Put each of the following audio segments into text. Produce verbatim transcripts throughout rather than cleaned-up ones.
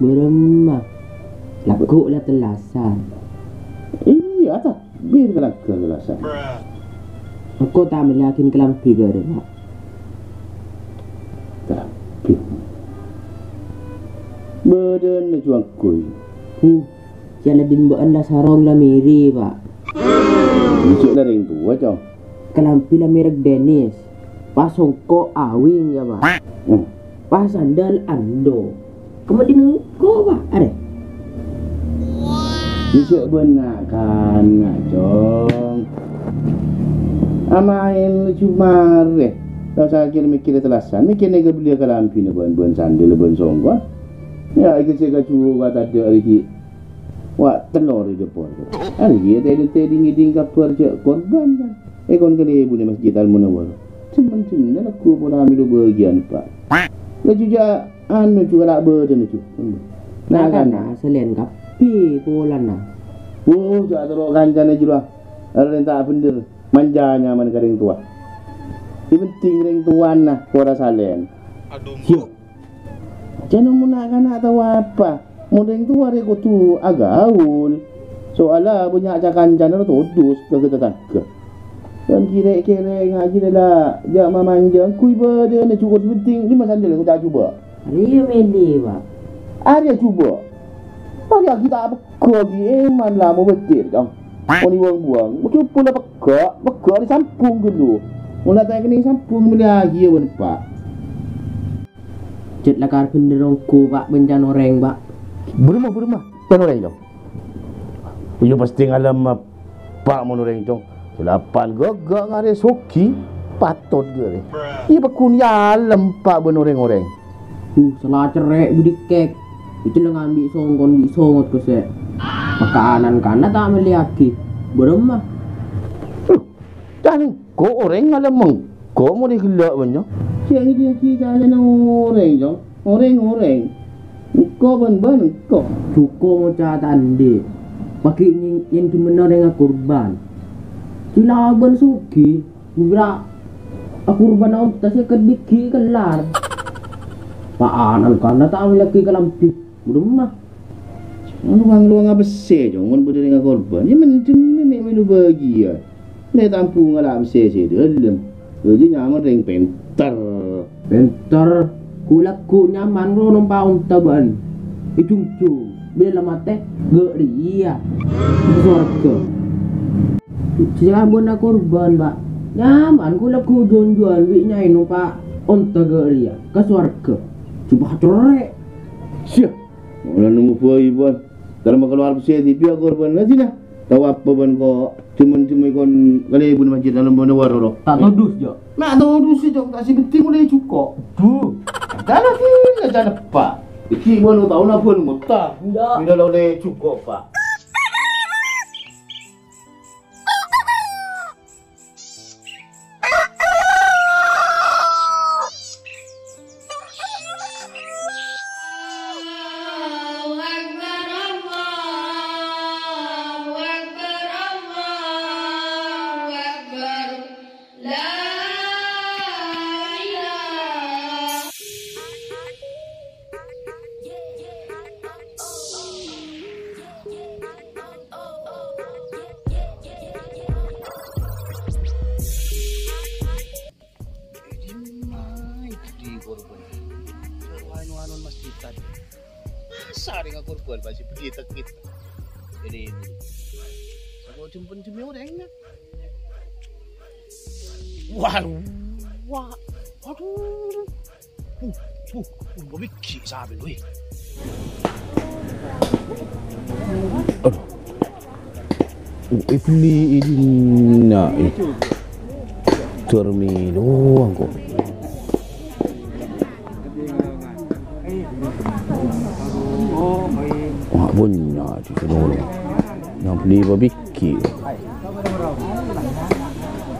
Bârâmma? Lagghu' la tellasan. Iyâ, takbir ka lagghu' tellasan. Engko' ta' mellèyaghin kalambhi ghârâ, Pa'. Kalambhi. Bâdâna juwângkoy. Huh, jhâ' la dinbâ'ân la sarong la mèrè, Pa'. Cè' la rèng towa, Cong. Kalambhi la merek Dennis. Pas songko' awing, yâ, Pa'. Hmm. Pas sandal Ando. Kemudian engko', Pa', arè. Bisa bân na'-kana', Cong. Amaèn jhumarè. Ta' osa kèr-mèkkèrè tellasan. Mèkkèrè ghâbelliyâ kalambhina bân, bân sandal, bân songko'. Yâ, èkè sè kaju ka tadâ' rèya. Wa', tello rè dâpor. Arè, iyâ, tèdhing-tèdhing ngèdhing kabhâr jhâ' korban, kan. È kon kalèbun è Masjid Al-Munawwarah. Cem-, cem-, lagghu' pola mèlo bâgiyân, Pa'. Laju jhâ' anu, jhu, kala' bâdâna, jhu. Nah, kan, kan, nah, salèyan kabbhi polana. Oh, jhâ' terro kancana, jhu, la. Arè ta' bhendher, manja nyamana ka rèng towa. Sè penting rèng towana pora salèyan. Aduh. Yâ. Jhâ' mon na'-kana' tao apa? Mon rèng towa rè kodhu agaul. Soalla bânnya' ca-kancana rè todus ka tatangghâ. Bân kèrè-kèrè ngajhi la, jhâ' mamanja, engko' bâdâna jhuko sè penting, dimma sandal ko ta' jhubâ'. Arèya mèlè, Pa'. Arèya jhubâ'. Arèya ghi' ta' pegghâ' ghi' èman la mobâdir, Cong. Mon èbuwâng-buwâng, kodhu pola pegghâ', pegghâ' arèya sambhung ghâllu. Mon la ta' kennèng sambhung mèlè aghiyâ bân eppa'. Jhât lakar bhendher ongghu, Pa', bân can orèng, Pa'. Bârâmma, bârâmma? Can orèng, Cong? Iyâ, pastè ngalem, Pa', mon orèng, Cong. Sè la pan ghâgghâ' ngarè soghi, patot ghârè. Iyâ, pagghun èalem, Pa', bân orèng-orèng. Huh, sala cerrè' budikèk. Icella ngambi' songkon bi' songot kosè'. Makanan kana' ta' mellèyaghi. Bârâmma? Huh, can engko' orèng ngalem engko' mon èghellâ' bânnya'. Sè ngèdhingngaghi ca'na orèng, Cong. Orèng-orèng. Engko' bân-bân engko'. Jhuko ngoca' ta' andi'. Paghi' nyèng-, nyèngdhimma orèng akurban. Sè la bân soghi, bhurâ akurban onta sè kadhi ghi' kellar. Pa'anan kana' ta' mellèyaghi kalambhi. Bârâmma? Anu, wang-lowang apa sè, Cong, mon bâdâ rèng akorban? Yâ, mendem mè' mèlo bâgiyân. Lè' tambu ngala' pèssè sè dâlem. Jâ' nyamana rèng pènter. Pènter? Ghu-lagghu' nyamana rowa nompa' onta bâ'na. È jhungjhung, bilâ la matè, ghâ' rèya. Ka sowarghâ. Sè abâna korban, Pa'. Nyamana ghu-lagghu' jhungjhungan bi' nyaè nompa' onta ghâ' rèya. Ka sowarghâ. Jhubâ' cerrè'. Siya. Molaè nemmo bhâi, bân. Dâlem kalowar pèssè dhibi' akorban la dina. Tao apa bân ko' cem-, cem-, kon kalèbun Masjid Al-Munawwarah, ro? Ta' todus, Jo. Ma' todus, Jo. Ta' sè penting ollè jhuko'. Duh. Dâlem sè la janeppa. Iki bân tao na bân mutta. Iya. Bhina la ollè jhuko', Pa'. Allahu Akbar, Allahu Akbar, Allahu Akbar. La ilaha. Dimma ghi' korban? Anu-anu masjid tadi. Masa ada korban pasti begitu gitu. Ini, ini. Kalau jemput jemput orangnya. Wah, wah, aduh. Uh, uh, uh, gua bigi sapi lu, eh. Aduh. Uh, eh, beli ini, nah, eh. Termi doang kok. Wah, banyak di sana. Yang beli babi. Ki.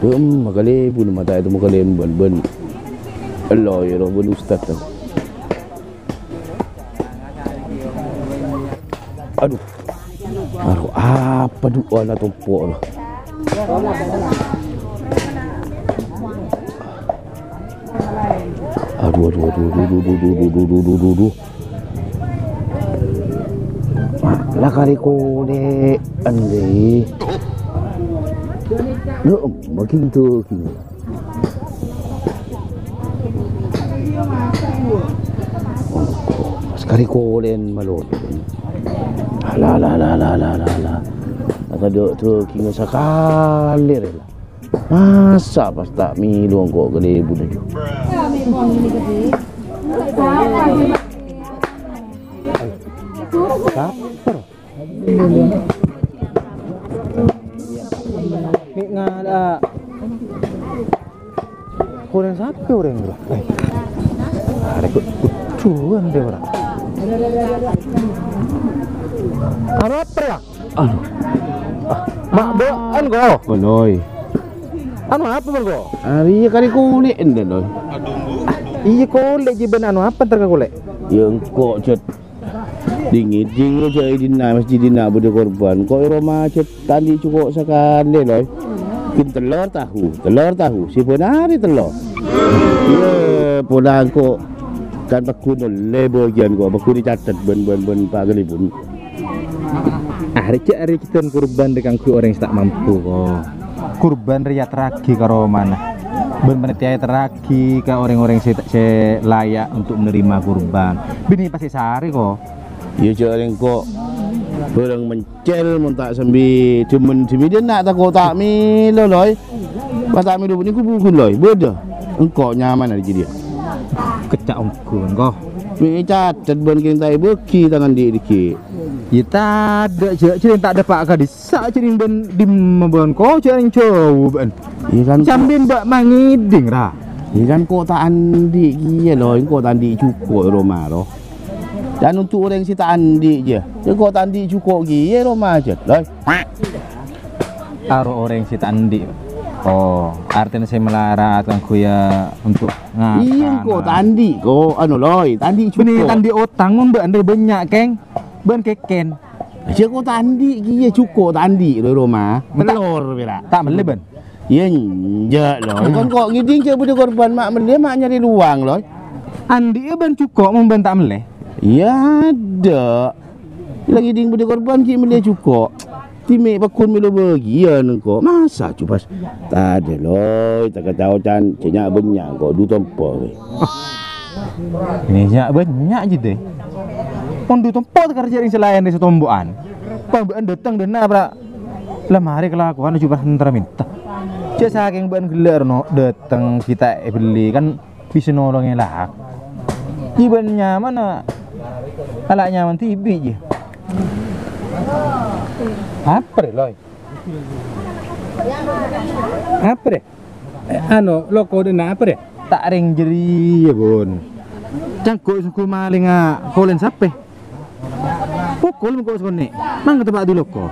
Em, makalèbun mata itu makalèbun, bân. Ella, yâ, roh, bân ustad tuh. Aduh. Aduh, apa du'a na tompok, roh? Aduh, aduh, aduh. La karè kolè'an, rè. Lo, makin tuh, gini. Pas karè kolè'an malolo. La, la, la, la, la, la, la. Kadhâ' dâging sakalè, rè, la. Masa' pas ta' mèlo engko' kalèbun, aju. Saper. Mè' ngala'. Orèng sapè orèng, bro? Eh. Arè kok kuduan deh, ora. Anu apa ya? Anu. Mak, bâ'ân, ko. Bâ'ân, Loy. Anu apa, bâ'ân, ko? Arè iyâ karè kolè'an, Loy. Iyâ, kolè' jiyâ bâ'ân, anu apa entar ka kolè'? Iyâ, engko', Jet. Dingèng-dingèng jâ' è dinna' masjid dinna' bâdâ korban. Ko' è roma jâ' ta' andi' jhuko' sakalè, Loy. Ghi' tellor tahu, tellor tahu. Sè bân arè tellor. Iyâ, pola engko' kan pagghun ollè bâgiyân ko', pagghun ècatet bân, bân, bân Pa' Kalèbun. Arè jâ' arè jhâdhân korban rè kaangghuy orèng sè ta' mampu, ko. Korban rè èyaterraghi ka romana. Bân panètèya èyaterraghi ka orèng-orèng sè, sè layak untuk menerima korban. Binè pas èsarè, ko. Iyâ, jâ' rè engko' bârâng mencèl mon ta' sambi dhimèn-dhimèn. Dâ' enna' tako' ta' mèlo, Loy. Pas ta' mèlo bânnè ghubungan, Loy. Bâdâ. Engko' nyamana jârèya. Kècca' ongghu, ko. Mè' ècatet bân kèng ta' èbâghi tang andi' dhiggi'. Iyâ, tadâ', jâ', jârèya ta' dâpa' ka dissa', jârèya bân dimma bân ko, jârèya jhâu bân. Iyâ, kan, sambi bâ' mangèding, ra. Iyâ, kan, ko' ta' andi' kèya, Loy, ko' ta' andi' jhuko' è roma, ro. Can onto' orèng sè ta' andi' jâ. Iyâ, ko' ta' andi' jhuko' kèya è roma jâ, Loy. Aro orèng sè ta' andi'. Oh, artèna sè malarat kaangghuy onto' ngakana. Iyâ, ko' ta' andi', ko', anu, Loy, ta' andi' jhuko'. Bânnè ta' andi' otang, mon bâ'ân rè bânnya', kèng. Bâ'ân kèkèn. Jâ' ko' ta' andi' kèya jhuko' ta' andi' è roma. Tellor pèra'. Ta' mellè, bâ'ân? Iyâ, enjâ', Loy. Kan ko' ngèding jâ' bâdâ korban ma' mellè, ma' nyarè lowang, Loy. Andi'â bâ'ân jhuko' mon bâ'ân ta' mellè? Iyâ, adâ'. La ngèding bâdâ korban ghi' mellè jhuko'. Dimè' pagghun mèlo bâgiyân engko'. Masa' jhubâ'. Tadâ', Loy, ta' kataocan, jâ' nya'-bânnya' engko' du tompo, wè. Nè, nya'-bânnya' jiyâ, dè. Mon du tompo ta' karja rèng sè laèn rè sè tompo'an. Pambâ'ân dâteng dâ' enna' pra'. La marè kalakowan jhubâ' entar minta. Jâ' sakèng bâ'ân ghellâ' rono dâteng sè ta' èbellè kan bisa nolongè la. Jiyâ bâ'ân nyamana. Ala' nyaman dhibi' jiyâ. Apa rè, Loy? Apa rè? Eh, anu, loko dâ' enna' apa rè? Ta' rèng jârèya, Bun. Cangko' sengko' malènga kolè'an sapè? Pokol mengko' sakonè'. Mangga teppa' du loko.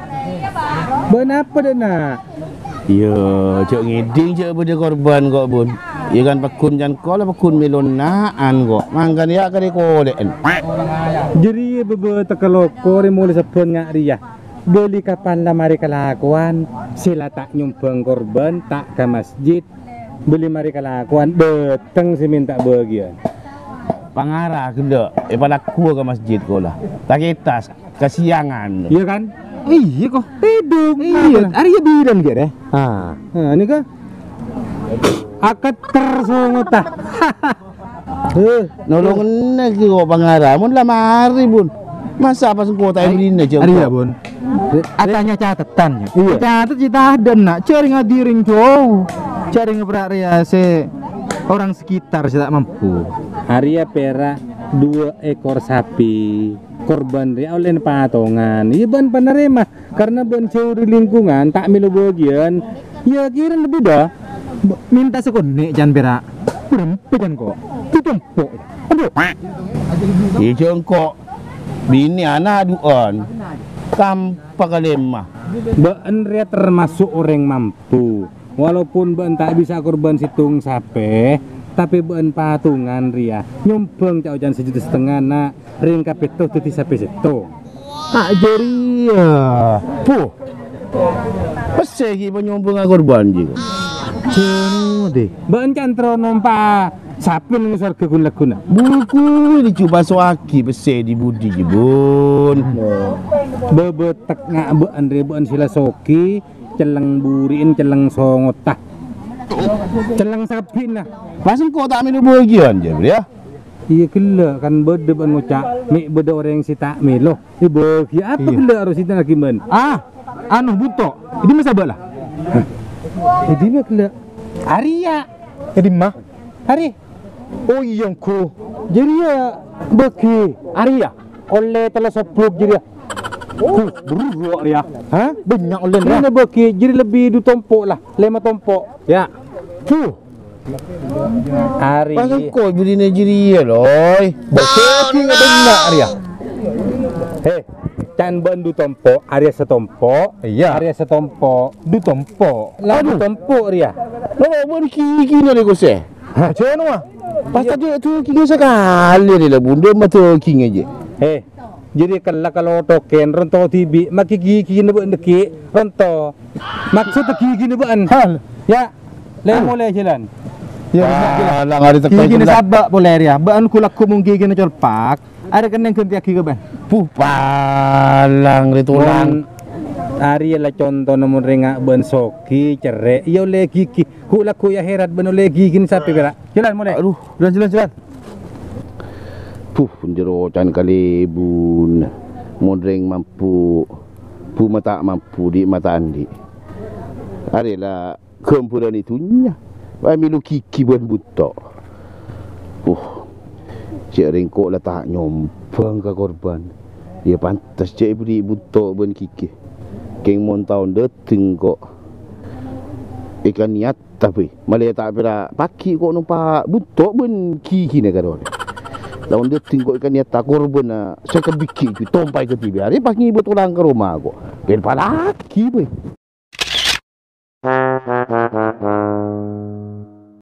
Bâ'ân apa dâ' enna'? Iyâ, jâ' ngèding jâ' bâdâ korban ko', Bun. Iyâ kan pagghun can ko' la pagghun mèlo enna'an ko'. Mangkana iyâ karè kolè'an. Jârèya bâbâ tekka loko rè molè sabbhân nga' rèya. Bâli kapan la marè kalakowan, sè la ta' nyombhâng korban, ta' ka masjid, bâli marè kalakowan, dâteng sè mènta bâgiyân. Pangara ghellâ', èpalagguwâ ka masjid kola. Ta' kètas, kasiyangan. Iyâ, kan? Iyâ, ko. Tèdung. Iyâ, arèya bilân, ghi' rè? Ha. Ha, nèka. Akèter songota. Heh, nolongana ghi' ko' pangara, mon la marè, Bun. Masa' pas engko' ta' èbellina, jâ' arèya, engko'. Bun. Atanya catetan, ya. Iyâ. Catet, ya, tadâ' enna'. Jârèya ngadiring jhâu. Jârèya ngepra' rèya sè orang sekitar sè ta' mampu. Arèya pèra' dua ekor sapi. Korban rèya ollèna patongan. Iyâ, bâ'ân panarèma. Karena bâ'ân jhâu dâri lingkungan, ta' mèlo bâgiyân, ya kèra lebbi dâ. Mènta sakonè' can pèra'. Bârâmpa can ko'? Tutompo'. Adhu. Iyâ, jâ' engko'. Binè ana' du'ân. Kampa kalèma. Bâ'ân rèya termasuk orèng mampu. Walaupun bâ'ân ta' bisa korban sèttong sapè, tapè bâ'ân patongan rèya. Nyombhâng ca'-oca'an sajuta satengnga, na'. Rèng kapètto dhâddhi sapè sèttong. Ta' jârèya. Puh. Pèssè ghi' panyombhângnga korban, jiyâ. Jârèya, dè. Bâ'ân can terro nompa' Sapè neng sowarghâ ghun-lagghuwân? Bhuku ini coba soagi pèssè di budi, Bun. Bâbâtek ngabâ'ân rè bâ'ân sè la soghi, cellèng buri'en, cellèng songotta. Cellèng sabbhina. Pas engko' ta' mèlo bâgiyân, Jabir, ya? Iyâ ghellâ', kan bâdâ bâ'ân ngoca', mè' bâdâ orèng sè ta' mèlo. Èbâghi apa ghellâ' aro sè ta' nagimban? Ah, anu, bhuto'. È dimma sabâ' la? È dimma ghellâ'? Arèya. È dimma? Arè. Oh, iyâ, engko'. Jârèya bâghi. Arèya. Ollè tello sobluk jârèya. Huh, buru rèya. Hah? Bânnya' ollèna. Jârèya bâghi, jârèya lebbi du tompo' la, lèma tompo'. Yâ. Huh. Arè. Pas engko' jârèya jârèya, Loy. Bâghi bânnya' rèya. He, can bâ'ân du tompo', arèya satompo'. Iyâ. Arèya satompo', du tompo'. La du tompo' rèya. Lo, bâ'ân ghighina rè, Kos, è? Hah, jâ' nowa. Pas tadâ' dâging sakalè rè la, Bun, dâ' ma' dâging jâ. He, jârèya kella' kalotokèn, ronto dhibi', maghi ghighina bâ'ân dâggi', ronto. Maksod ghighina bâ'ân. Hal. Yâ, lè-, molè jhâlân. Yâ, jhâlân. Palang arè tekka ghina sabâ' polè rèya. Bâ'ân ghu-lagghu mon ghighina colpak. Arè kennèng ghântèyaghi ka bâ'ân. Puh, palang rè tolang. Mon arèya la contona mon rèng bâ'ân soghi, cerrè', iyâ ollè ghighi. Ghu-lagghu yâ hèrat bâ'ân ollè ghighina sapè pèra'. Jhâlân molè. Aduh, jhâlân, jhâlân, jhâlân. Puh, jârèya can kalèbun. Mon rèng mampu, bu ma' ta' mampu, dhi' ma' ta' andi'. Arè la ghâmbhârân è dhunnya, bâ' mèlo ghighi bân bhuto'. Uh, cè' rèng ko' la ta' nyombhâng ka korbhân. Yâ pantes cè' èbâghi bhuto' bân ghighi. Kèng mon taon dâteng ko' èkanèyata bhâi. Malè ta' pèra' paghi' ko' nompa' bhuto' bân ghighina karè. Taon dâteng ko' èkanèyata korbhânna sè kabighi' jhu tompaè kadhibi' arè pas ngibâ tolang ka roma ko'. Bân palagi bhâi.